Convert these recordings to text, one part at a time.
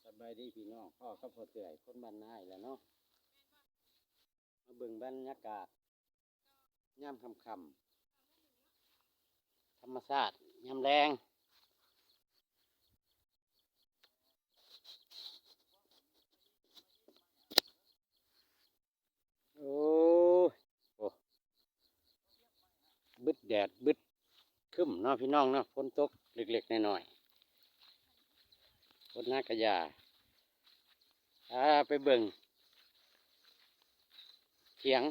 ສະບາຍດີພີ່ນ້ອງ ພໍ້ກັບພໍ່ເທື່ອຍ ຄົນບ້ານນາອີກແລ້ວເນາະ. ມາເບິ່ງບັນຍາກາດຍາມຄ່ຳໆ ທຳມະຊາດຍາມແລງ. ໂອ້ຍ ໂອ້ ບຶດແດດບຶດຄຶ້ມເນາະພີ່ນ້ອງເນາະ ຝົນຕົກເລັກໆນ້ອຍໆ ຝົນຫາກະຢ່າ. ອາ ໄປເບິ່ງຖຽງ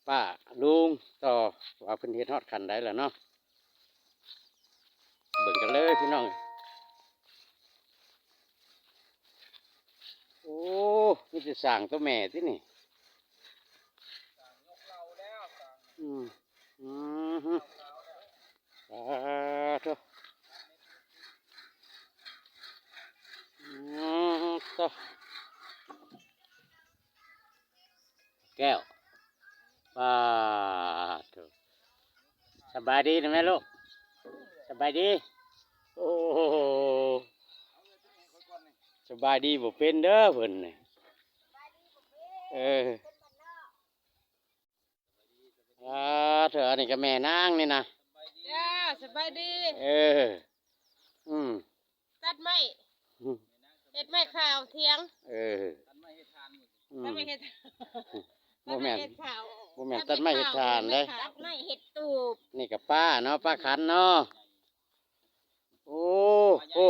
ປ້າລຸງຕໍ່ ວ່າເພິ່ນເຮັດຮອດຂັ້ນໃດແລ້ວເນາະ. ເບິ່ງກັນເລີຍພີ່ນ້ອງ. ໂອ້ ມີແຕ່ຊ້າງໂຕແມ່ຕິນີ້. ອືມ ອືມ ສາທຸ ອືມ ໂຕ ແກ້ວ ປາໂທ ສະບາຍດີນະແມ່ລູກ ສະບາຍດີ. ໂອ້ ສະບາຍດີບໍ່ເປັນເດີເພິ່ນນີ້ ເອີ ອາ ເທື່ອອັນນີ້ກໍແມ່ນາງນີ້ນະ ຈ້າ ສະບາຍດີ ເອີ ອືມ ຕັດໄມ້ ອືມ ເຮັດໄມ້ຂາວຖຽງ ເອີ ຕັດໄມ້ເຮັດ ອືມ ຕັດໄມ້ເຮັດ ບໍ່ແມ່ນ ຕັດໄມ້ເຮັດຂາວ ບໍ່ແມ່ນຕັດໄມ້ເຮັດຖ່ານເດ້ ຕັດໄມ້ເຮັດຕູບ ນີ້ກໍປ້າເນາະ ປ້າຂັນເນາະ. ໂອ້ ໂອ້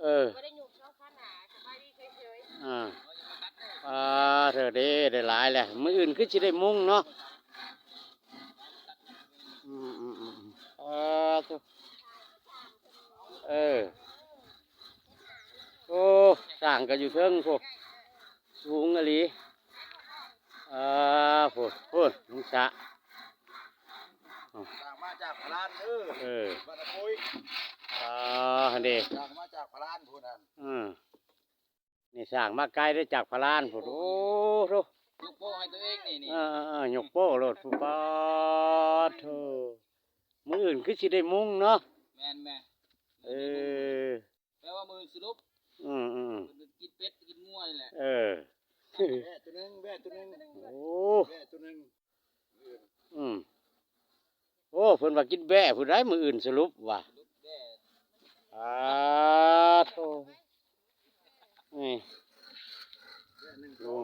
ເອີ ບໍ່ໄດ້ຫຍຸກເນາະ ຂ້າໜ້າ ສະບາຍດີເສີຍໆ ອ່າ ອ່າ ເທື່ອເດ້ ໄດ້ຫຼາຍແຫຼະ ມື້ອື່ນຄືຊິໄດ້ມຸງເນາະ. ອືມ ອືມ ອືມ ເອີ ເອີ ໂອ້ ຊ້າງກໍຢູ່ເທິງພຸ້ນ ສູງອີ່ຫຼີ ເອີ ພຸ້ນ ພຸ້ນ ລຸງສະ ສ້າງມາຈາກພະລານເດີ ເອີ ບ້ານນາໂກຍ ອ່າ ຫັ້ນເດ ສ້າງມາຈາກພະລານພຸ້ນຫັ້ນ ເອີ ນີ້ສ້າງມາໄກເດ້ ຈາກພະລານພຸ້ນ ໂອ້ໂທ້ ຍົກໂປ້ໃຫ້ຕົວເອງນີ້ ນີ້ ເອີ ເອີ ເອີ ຍົກໂປ້ໂລດ ປາດໂທ ມື້ອື່ນຄືຊິໄດ້ມຸງເນາະ ແມ່ນ ແມ່ນ ເອີ ແປວ່າມື້ສະຫຼຸບ ອືມ ອືມ ເພິ່ນກິນເປັດກິນງົວນີ້ແຫຼະ ເອີ ແບ້ຕົວໜຶ່ງ ແບ້ຕົວໜຶ່ງ ໂອ້ ແບ້ຕົວໜຶ່ງ ອືມ ໂອ້ ເພິ່ນວ່າກິນແບ້ຜູ້ໃດມື້ອື່ນສະຫຼຸບວ່າ ສະຫຼຸບແບ້ ອາໂທ ນີ້ ແບ້ໜຶ່ງໂຕ ໂອ້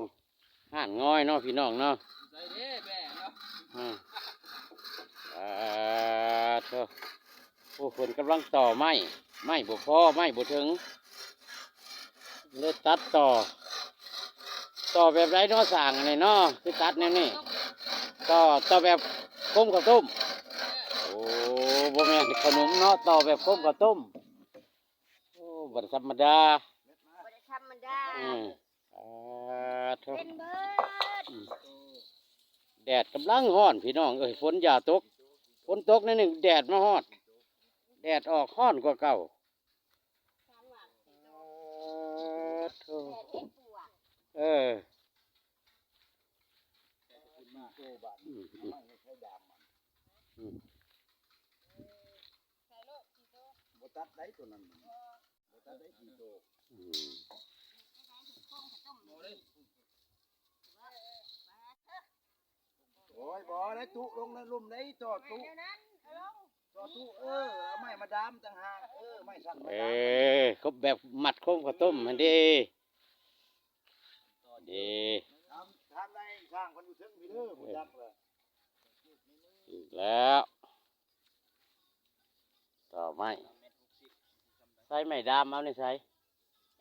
ຮ້ານງອຍເນາະພີ່ນ້ອງເນາະ ໃສ່ເດ້ແບ້ເນາະ ອືມ ອາໂທ ໂອ້ ເພິ່ນກຳລັງຕໍ່ໄມ້ ໄມ້ບໍ່ພໍ ໄມ້ບໍ່ເຖິງ ເລີຍຕັດຕໍ່ ຕໍ່ແບບໃດເນາະ ສ້າງອັນນີ້ເນາະ ຄືຕັດແນວນີ້ ຕໍ່ ຕໍ່ແບບໂຄມເຂົ້າຕົ້ມ ໂອ້ ບໍ່ແມ່ນຂະໜົມເນາະ ຕໍ່ແບບໂຄມເຂົ້າຕົ້ມ ໂອ້ ບໍ່ໄດ້ທຳມະດາ ບໍ່ໄດ້ທຳມະດາ ອືມ ອາໂທ ເປັນເບີດ ອືມ ແດດກຳລັງຮ້ອນພີ່ນ້ອງເອີຍ ຝົນຢ່າຕົກ ຝົນຕົກໜ້ອຍໜຶ່ງແດດມາຮອດ ແດດອອກຮ້ອນກວ່າເກົ່າ ໂອ້ໂທ ເອີ ອືມ ອືມ ອືມ ບໍ່ຕັດໄດ້ຕົວນັ້ນ ບໍ່ຕັດໄດ້ສີ່ໂຕ ອືມ ໂອ້ຍ ບໍ່ໄດ້ຕຸລົງໃນລຸ່ມໄດ້ ຕໍ່ຕຸ ຕໍ່ຕຸ ເອີ ເອົາໄມ້ມາດາມຕ່າງຫາກ ເອີ ໄມ້ສັກມາດາມ ເອີ ຄົບແບບມັດໂຄມເຂົ້າຕົ້ມຫັ້ນເດ້ ເດ້ ຖາມ ຖາມນາຍຊ່າງເພິ່ນຢູ່ເທິງພີ້ເດີ ບໍ່ຈັກລະ ອີກແລ້ວ ຕໍ່ໄມ້ ໃສ່ໄມ້ດາມເອົາໃນໃສ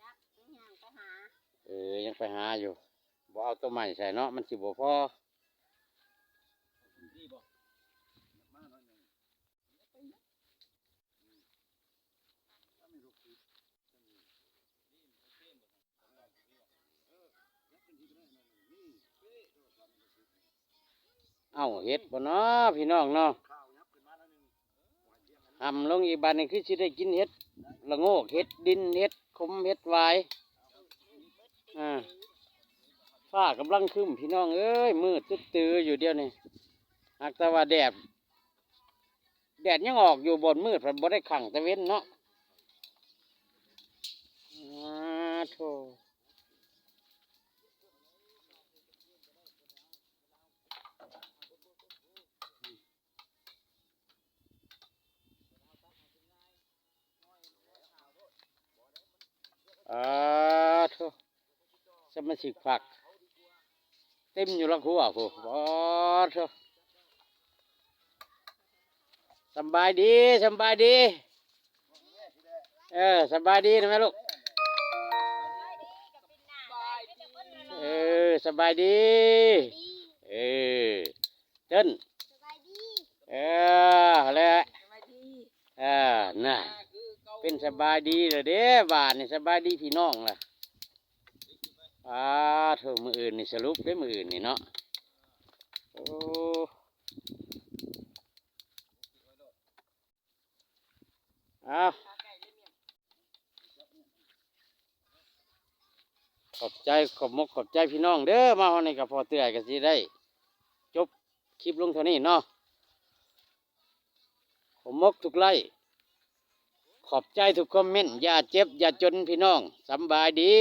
ຈັກ ຍັງໄປຫາ ເອີ ຍັງໄປຫາຢູ່ ບໍ່ເອົາໂຕໃໝ່ໃສ່ເນາະ ມັນຊິບໍ່ພໍ ນີ້ບໍ່ ເອົ້າ ເຫັດບໍ່ເນາະພີ່ນ້ອງເນາະ ຫຳລົງອີກ ບາດນີ້ຄືຊິໄດ້ກິນເຫັດລະໂງກ ເຫັດດິນ ເຫັດຂົມ ເຫັດຫວາຍ ອາ ຟ້າກຳລັງຄຶ້ມພີ່ນ້ອງເອີຍ ມືດຕຶດຕືຢູ່ດຽວນີ້ ຫາກແຕ່ວ່າແດດ ແດດຍັງອອກຢູ່ ບ່ອນມືດພັດບໍ່ໄດ້ຄັງແຕ່ເວັນເນາະ ໂອ້ ອາໂທ້ ສະມາຊິກພັກເຕັມຢູ່ຫຼັງຄົວພຸ້ນ. ປາໂທ້ ສຳບາຍດີ ສຳບາຍດີ. ເອີ ສະບາຍດີນະແມ່ລູກ. ເອີ ສະບາຍດີ. ເອີ ເຕີນ ສະບາຍດີ. ເອີ ຫັ້ນແຫຼະ ສະບາຍດີ. ເອີ ນະ ເປັນສະບາຍດີແລ້ວເດ້ ບາດນີ້ສະບາຍດີພີ່ນ້ອງລະ. ອາໂທ້ ມື້ອື່ນນີ້ສະຫຼຸບເດ້ ມື້ອື່ນນີ້ເນາະ. ໂອ້ ເອົາ ຂອບໃຈ ຂອບມົກຂອບໃຈພີ່ນ້ອງເດີ. ມາຮອດນີ້ກໍພໍເຕືອຍກໍຊິໄດ້ຈົບຄລິບລົງເທົ່ານີ້ເນາະ. ຂອບມົກທຸກໄລ້ ຂອບໃຈທຸກຄອມເມັນ. ຢ່າເຈັບຢ່າຈົນພີ່ນ້ອງ. ສຳບາຍດີ.